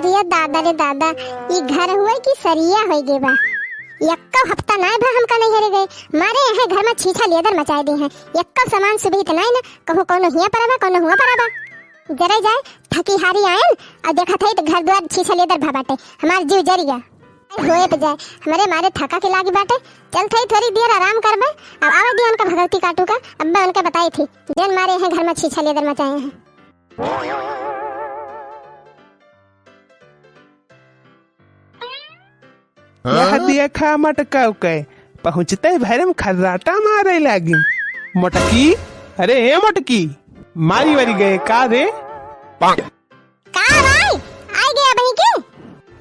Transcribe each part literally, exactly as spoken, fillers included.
ये दादा रे दादा, ई घर हुए कि सरिया होई गे बा। यक्को हफ्ता नाय भा हमका नैहरे गए, मारे यहाँ घर मा छीछा लेदर मचाए दे हैं। यक्को सामान सुबहित नाय ना, कहूँ कौनो हियाँ परा बा, कौनो हुआँ परा बा। जरे जाए, थकी हारी आयन, अउ देखत हई त घर द्वार छीछा लेदर भा बाटे, हमार जीव जरि गा। होए त जाए, हमरे मारे थका के लागी बाटे। चलत हई थोरी देर आराम करबे, अब आवे दिया उनका भगवती काटू का, अब्बे उनका बताई थी, जन मारे हैं घर मा छीछा लेदर मचाए हैं। यह देखा मटकऊ के, पहुँचते भरे में खर्राटा मारे लागी। मोटकी, अरे ए मोटकी, मारी वारी गए का रे? का भाई, आई गया बही की?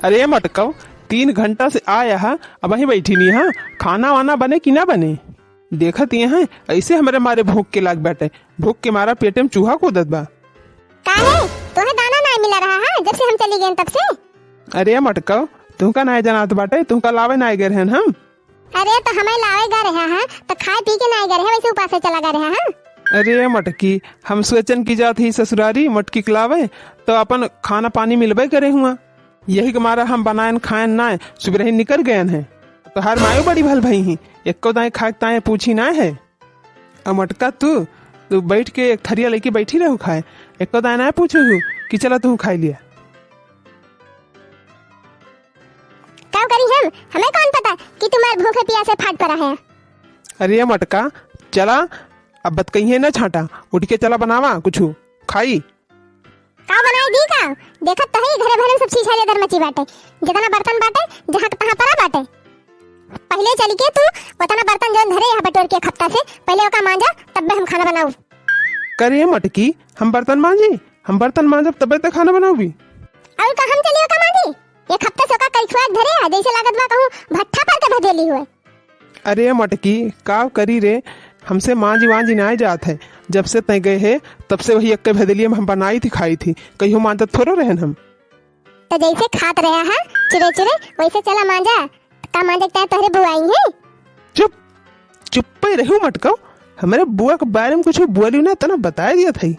अरे मटकऊ, तीन घंटा से आया हा, अबहीं बैठी नहीं हा, खाना वाना बने कि ना बने? देखत ये हैं, ऐसे हमरे मारे भूख के लाग बाटे, भूख के मारा पेटे में चूहा कूदत बा। काहे? तोहे दाना नाय मिला रहा है, जब से हम चली गए तब से? अरे मटकऊ, तुहका नाय जनात बाटे, तुहका लावे नाय गए रहन हम। अरे तो हमें लावे गा रहा है, तो खाए पी के नाय गए रहे, वैसे उपासे चला गा रहा है। अरे मटकी, हम सोचन की जात ही ससुरारी मटकी के लावे, तो अपन खाना पानी मिलबे करे हुआ। यही के मारा हम बनायन खायन नाय, सुबह ही निकर गयन है। तोहार मायो बड़ी भल भई ही, एको दाएं खाए के ताएं पूछी नाय है। अ मटका तू, तू बैठ के एक थरिया लेके बैठी रहू खाए, एको दाएं नाय पूछू हूँ कि चला तू खाई लिया। का करी हम? हमें कौन पता कि तुम्हार भूखे पियासे फाट परा है। अरे मटका, चला, अब बतकही है ना छाटा, उठ के चला बनावा कुछ खाई। का बनाई दी का? देखत तो है घरे भरे में सब छीछा लेदर मची बाटे, जितना बर्तन बाटे, जहाँ के तहाँ परा बाटे। पहले चली के तू उतना बर्तन जौन धरे यहाँ बटोर के एक हफ्ता से, पहले ओका मांजा, तब्बे हम खाना बनाऊ। करे मटकी, हम बर्तन मांजी? हम बर्तन मांजब तब्बे ते खाना बनाऊबी। और का हम चली ओका मांजी? एक हफ्ता से ओका कई खुआक धरे है, जैसे लागत बा कहूँ भट्ठा पर के भदेली हुए। अरे मटकी, का करी रे, हमसे मांजी वांजी नाय जात है। जब से तय गए है, तब से वही एक्के भदेलिया में हम बनाई थी, खाई थी, कहियो मांजत थोड़ो रहन हम। तो जैसे खात रहे है चुरे चुरे, वैसे चला मांजा। का मांजे के तोहरे बुआई है? चुप, चुप्पे रहू मटकऊ, हमरे बुआ के बारे में कुछ बोलियो ना, तना बताए दिया था।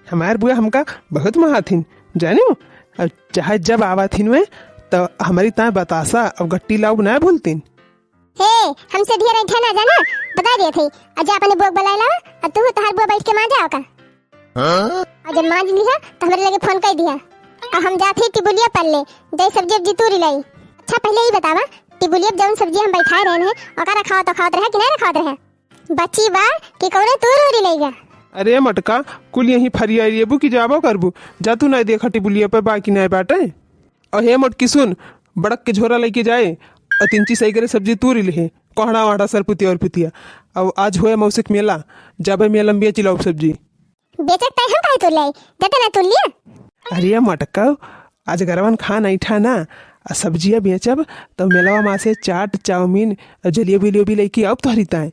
हमार बुआ हमका बहुत महाथिन, जानियो, और चाहे जब आवा थिन वे, तो हमारी ताए बतासा और गट्टी लाउब ना भूलतीन। हे, हमसे ढेर ऐठे ना जाना, बता दिए थे। अच्छा, अपने बुआ के बुलाए लावा, और तू तोहार बुआ बैठ के मांजा ओका। हाँ? और जब मांज लिहा, तो हमरे लगे फोन कर दिहा। और हम जात ही टिबुलिया पर ले, जाई सब्जी उब्जी तूरी लाई। अच्छा, पहले ही बतावा, टिबुलिया पर जौन सब्जी हम बैठाए रहन है, ओका रखावत तो खावत रहे कि नहीं रखावत रहे? बची बा कि कौनो तूर उरी लइगा? अरे मटका, कुल यहीं फरिया लेबू कि जाबो करबू? जा तू नाय देखा टिबुलिया पे बा कि नाय बाटे। और हे मोटकी सुन, बड़क के झोरा लेके जाए और तिनची सही करे सब्जी तूरी लिहे, कोहड़ा वाहड़ा सरपुतिया और पुतिया। अब आज होए मौसिक मेला, जाबे मेला में बेच लाओ सब्जी। बेचक तय हम काहे तूर लाई? जते ना तूर लिया। अरे मटका, आज गरवन खान ऐठा ना, आ सब्जिया बेचब तो मेलवा मा से चाट, चाउमीन, जलेबी उलेबी लेके आउब तोहरी ताए।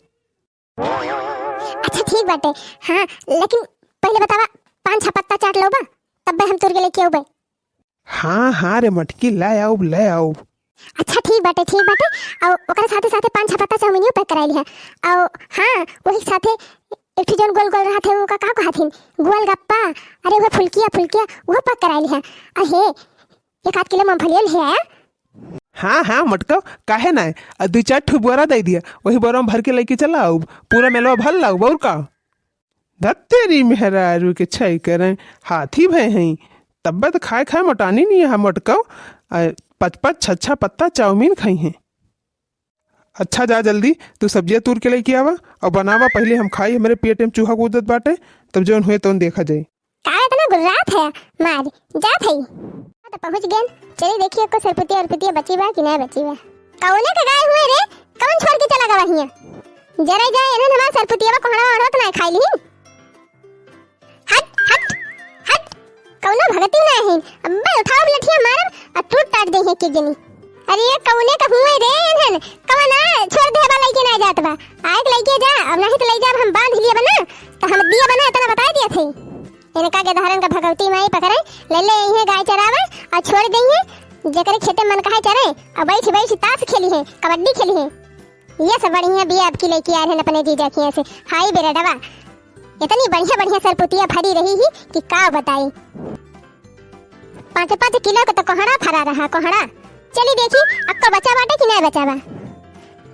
अच्छा ठीक बाटे, हाँ, लेकिन पहले बतावा, पाँच छह पत्ता चाट लउबा, तब्बे हम तूर के लेके अउबे। हाँ, हाँ रे मटकी, ले आउब, ले आउब। अच्छा ठीक बाटे, ठीक बाटे। और ओकरे साथे साथे पाँच छह पत्ता चाउमीनियो पैक कराई लिहा। और हाँ, वही साथे एक ठे जौन गोल गोल रहत है, वो का, का कहत हिन? गोलगप्पा। अरे वो फुलकिया, फुलकिया, वो पैक कराई लिहा। अहे, एक आध किलो मूंगफलिया ले आया। हाँ, हाँ, मटको, काहे ना? आ, दुई चार ठो बोरा दे दिया, वही बोरा में भर के लेके चला आउब, पूरा मेलवा भर लाउब, और का? धत्तेरी मेहरारू के छई करें, हाथी भय हैं, तब्बे तो खाए खाए मोटानी नहीं है मटको, आ, पच पच छच्छा पत्ता चाउमीन खाई हैं। अच्छा जा जल्दी, तू सब्जिया तूर के लेके आवा और बनावा, पहले हम खाई, हमरे पेट में चूहा कूदत बाटे, तब जौन हुए तौन देखा जाए। का इतना गुर्रात है? मार, जात है। तो पहुँच गए। चली देखिए, को सरपुतिया अरपुतिया बची बा कि नहीं बची बा। कौने के गाय हुए रे? कौन छोड़ के चला गवा हिया? जरा जाए, इन्हें हमार सरपुतिया बा कोहड़ा ओढ़त ना खाई ली। हट, हट, हट। कौनो भगती ना है। अब्बे उठाओ लठिया मारब, आ टूट टाट दे है के जनी। अरे ये कौने का हुए रे इन्हन? कवना छोड़ दे बा लइके ना जात बा। आए के लइके जा, अब नहीं तो लइ जाब हम बांध लिए बना, तो हम दिए बना इतना बताए दिए थे। इनका के धारन का भगवती माई पकड़े, ले ले यहीं गाय चरावे और छोड़ दे है। जेकरे खेते मन कहे चरे और बैठ बैठ ताश खेली है, कबड्डी खेली है। ये सब बढ़िया बिया अब की लेके आए हैं अपने जीजा के यहाँ से। हाय बेरडवा, इतनी बढ़िया बढ़िया सरपुतिया भरी रही ही कि का बताई। पाँच पाँच किलो के तो कोहड़ा फरा रहा, कोहड़ा। चली देखी, अक्को बचा बाटे कि नाहीं बचा बा।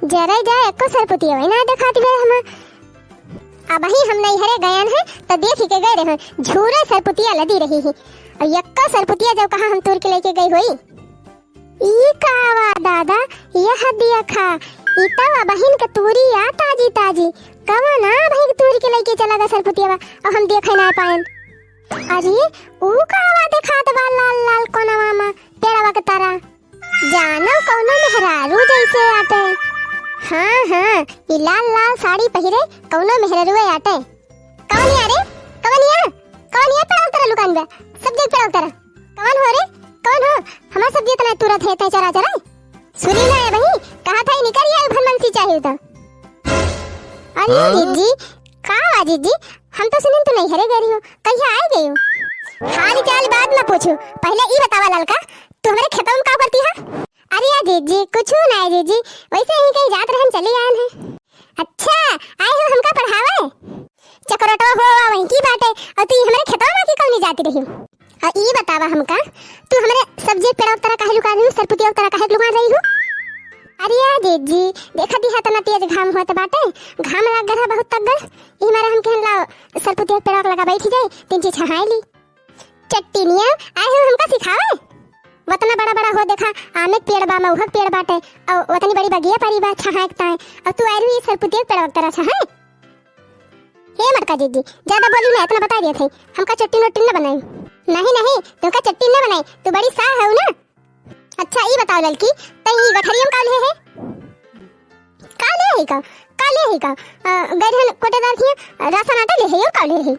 जरे जाए, अक्को सरपुतिया वही नाहीं देखात बे हमा। अबही हम नैहरे गयन है, तो देखी के गए रहे, झूरे सरपुतिया लदी रही ही। और यक्को सरपुतिया जब कहा हम तूर के लेके गई होई। ई का बा दादा, यह देखा, ई तो अबहिन के तूरी आ ताजी ताजी। कवन अबहिन के तूर के लेके चला गा सरपुतिया बा, और हम देखे ना पाएन। अरे, ऊ का बा देखात बा लाल लाल कोनवा मा, पेड़वा के तरा। जानो कौनो मेहरारू जैसे आटे। हाँ, हाँ, ई लाल लाल साड़ी पहिरे कौनो मेहरारू आटे। कौन या रे? कौन या? कौन या पेड़वा के तरा लुकान बा? सब्जी के पेड़वा के तरा। कौन हो रे? कौन हो? हमार सब्जी इतना तुरत है तै चरा चरा। सुनी ना ए बही, कहा था निकर या भनमनसी चाहिए तो। अरे हाँ? जीजी, का बा जीजी? हम तो सुनिन तू नैहरे गई रही हो, कहिया आए गई हो? हाल चाल बाद में पूछू, पहले ई बतावा ललका, तू हमरे खेतवा में का करती है? अरे या जीजी, कुछ ना है जीजी, वैसे ही कहीं जात रहन चली आयन है। अच्छा, आए हो हमका पढ़ावे? चकरोटवा हो वहीं की बाटे, और तू हमरे खेतवा में की कौनी जाती रही हो? और ई बतावा हमका, तू हमरे सब्जी के पेड़वा के तरा काहे लुका रही हो, सरपुतिया के तरा काहे लुका रही हो? अरे या जीजी, देखा दिहा तना तेज घाम होत बाटे, घाम लाग गल है बहुत तगड़, ई मारे हम कहन लाओ सरपुतिया के पेड़वा के लगा बैठी जाए, तीन चीज छहाए ली। चट्टिनिया, आए हो हमका सिखावे? वतना बड़ा बड़ा हो देखा, आमे के पेड़ बा, महुआ के पेड़ बाटे, और वतनी बड़ी बगिया परी बा, छहाए के ताए, और तू आए रही सरपुतिया के पेड़वा के तरा छहाए? हे मटका जीजी, ज्यादा बोली ना, इतना बता दिया थे, हमका चट्टी नोट्टी न बनाई। नहीं, नहीं, तुमका चट्टी न बनाई, तू बड़ी साह है ना। अच्छा, ई बताओ ललकी, तई ई गठरिया में का लिहे है? का लिहे है का? का लिहे है का? अ, गए रहन कोटेदार किया, राशन आटा लिहे है, और का लिहे है?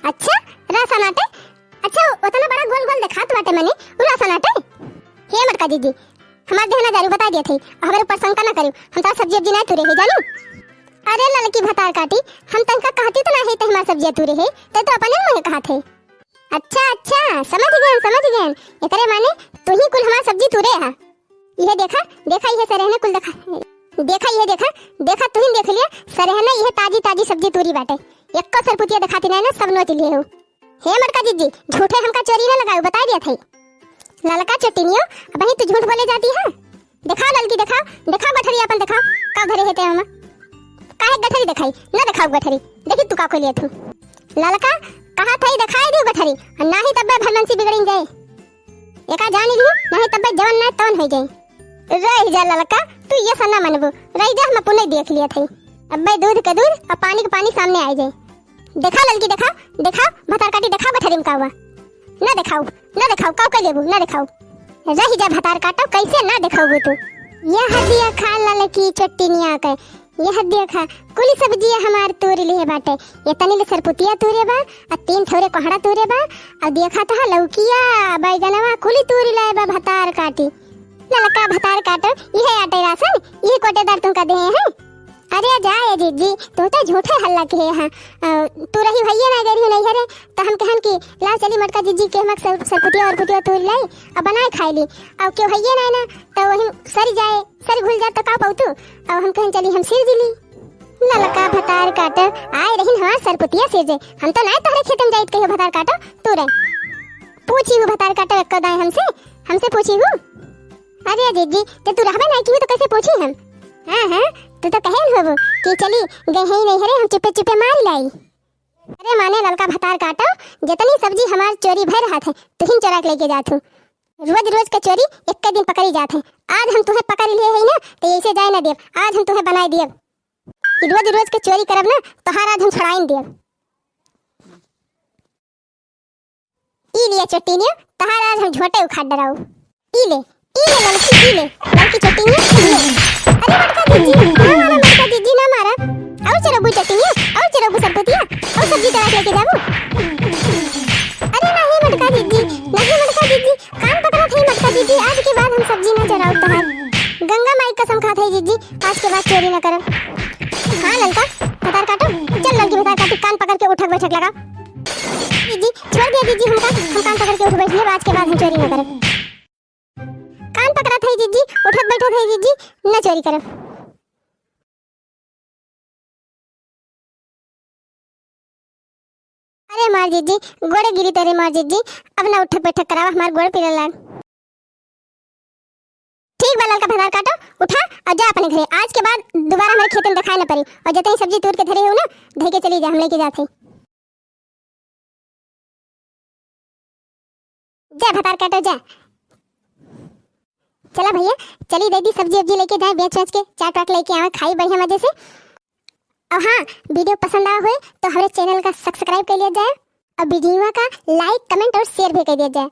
अच्छा, राशन आटा? अच्छा, उतना बड़ा गोल गोल देखात बाटे मने, उ राशन आटा? हे मटका जीजी, हमार देह ना जारू बता दिया थे, हमारे ऊपर शंका ना करू, हम तो सब्जी उब्जी ना तुरे है जानू। अरे ललकी भतार काटी, हम तनका कहती तो ना है ते हमार सब्जी तुरे है, ते तो अपने मुँह कहा थे। अच्छा, अच्छा, समझ गए, समझ गए। एकरे माने तू ही कुल हमार सब्जी तुरे हा। यह देखा, देखा, यह सरहने कुल देखा। देखा, यह देखा, देखा, तू ही देख लिया, सरहने यह ताजी, ताजी सब्जी तुरी बाटे। एक्को सरपुतिया देखाती नहीं ना, सब नोच लिए हो। हे मटका जीजी, झूठे हमका चोरी ना लगाओ, बता दिया था। ललका चोटिनियो, अबही तू झूठ बोले जाती है। दिखाओ ललकी, दिखाओ, दिखाओ गठरी अपन, दिखाओ, का धरे है ते हमा? काहे गठरी दिखाई? ना दिखाओ गठरी, देखी तू का खोलिया थू। ललका, कहा था ही दिखाई दियो गठरी, और ना ही तब्बे भलमनसी बिगड़िन जाए। एका जान लियो, ना ही तब्बे जवन ना तवन हो जाए। रह जा ललका, तू ये सन्ना मनबू, रह जा, हम अपने देख लिया था। अब्बे दूध के दूध और पानी के पानी सामने आए जाए। देखा ललकी, देखा, देखा, भतार काटी, देखा गठरी में का हुआ। ना देखाऊ, ना देखाऊ, काऊ कइ लेबू, ना देखाऊ। रहि जा भतार काटो, कैसे ना देखाऊ तू। यह देखा ललकी चट्टिनिया के, यह देखा, कुल सब्जिया हमार तूर लिहे बाटे। ये तनी ले सरपुतिया तूरे बा, आ तीन ठौरे कोहड़ा तूरे बा, आ देखा तो लौकिया, बैगनवा, कुल तूर लाए बा भतार काटी। ललका भतार काटो, यह आटे राशन, यह कोटेदार तुमका देहे हैं। अरे जा ए जीजी, तू तो झूठे हल्ला किहे हा। अ, तू रही भैया ना गई रही नैहरे, तो हम कहन कि लाओ चली मटका जीजी के हमक सर-, सरपुतिया और पुतिया तूर लाई, अब बनाए खाए ली। अब क्यों भैया ना ना, तो वही सरी जाए, सरी घुल जाए तो का पाऊ तू? अब हम कहन चली हम सिर दिली। ललका भतार काट, आए रही हमार सरपुतिया सिर जे, हम तो ना तोहरे खेत में जाइत कहियो भतार काटो, तू रहे। पूछी हूँ भतार काटो एक दाए हमसे, हमसे पूछी हूँ। अरे जीजी, ते तू रहबे नहीं की तो कैसे पूछी हम? हाँ, हाँ, तू तो कहे न होबो कि चली गई है नैहरे, हम चुपे चुपे मार लाई। अरे माने ललका भतार काटो, जितनी सब्जी हमार चोरी भय रहा थे, तुहिन चोरा के लेके जात हूँ। रोज रोज के चोरी एक दिन पकड़ी जात है। आज हम तुहे पकड़ लिए है ना, तो ऐसे जाए ना देब। आज हम तुहे बनाए देब। ई रोज रोज के चोरी करब ना, तोहार आज हम छुड़ाइन देब। ई लिया चोटिनिया, तहार आज हम झोंटे उखाड़ डराऊ। ई ले, ई ले ललकी, ई ले, ललकी चोटिनिया, ई ले। अरे मटका जीजी, ना मारा मटका जीजी, ना मारा। और चरबू चोटिनिया, और चरबू सरपुतिया, और सब्जी तराक लेके जाबू। अरे नहीं मटका जीजी, नहीं मटका जीजी, कान पकड़ा थे मटका जीजी, आज के बाद हम सब्जी ना चराऊ तहार। गंगा माई कसम खात है जीजी, आज के बाद चोरी ना करब। हाँ ललका, भतार काटो, चल ललकी भतार काटी, कान पकड़ के उठक बैठक लगा। जीजी, छोड़ दिया जीजी हमका, हम कान पकड़ के उठ बैठ लिए, आज के बाद हम चोरी ना करब। कान पकड़ा था जीजी, उठत बैठत है जीजी, ना चोरी करब। अरे हमार जीजी, गोड़े गिरी तोरे हमार जीजी, अब ना उठक बैठक करावा, हमार गोड़ पीला लाग। ठीक बा ललका भतार काटो, उठा और जा अपने घरे। आज के बाद दोबारा हमारे खेते में दिखाई ना पड़ी। और जितनी सब्जी तोड़ के धरे हो ना, धर के चली जा, हम लेके जाते हैं। जा भतार काटो, जा। चला भैया, चली दीदी सब्जी उब्जी लेके जाए, बेच बेच के चाट वाट लेके आवे, खाई बढ़िया मजे से। और हाँ, वीडियो पसंद आवा होए तो हमारे चैनल का सब्सक्राइब कर लिया जाए और वीडियो का लाइक, कमेंट और शेयर भी कर दिया जाए।